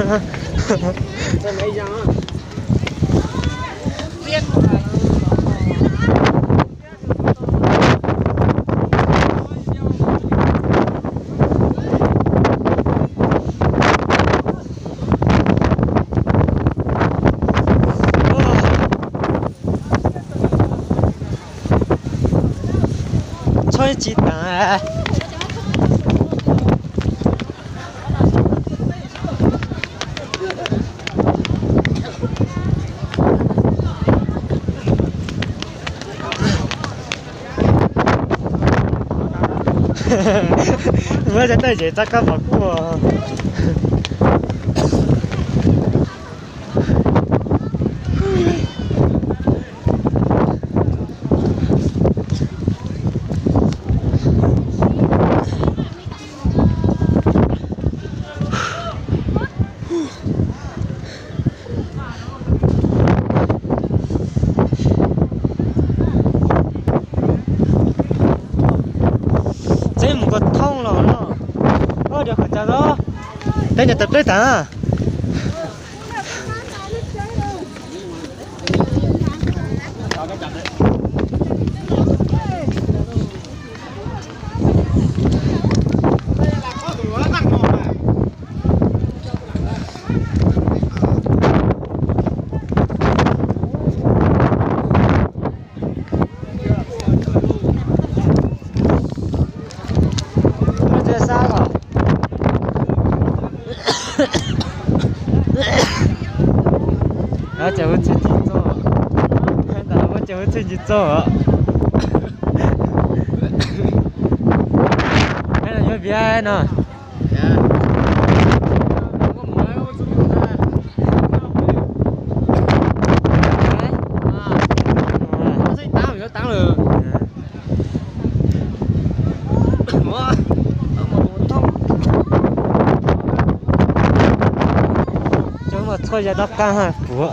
Txhob tsis tas. Muab cov tawj ces txoj kab pom kuaj. Txeb mus kom thoob los no. Ua diav qhov cas no. Teb nyuag tawm pleb tas. Muab txiav sab los. Ces ua txhij tsis txog, ntawd ua ces ua txhij tsis txog. Yuav viav no. Coj mus txhua yam dob qab ha puav.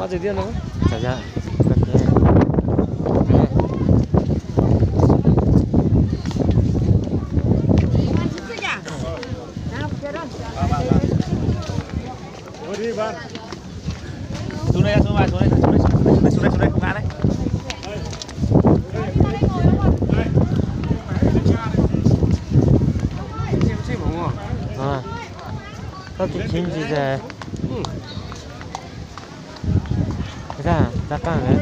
Koj tus khiv ntsis. Rab qaj lawm.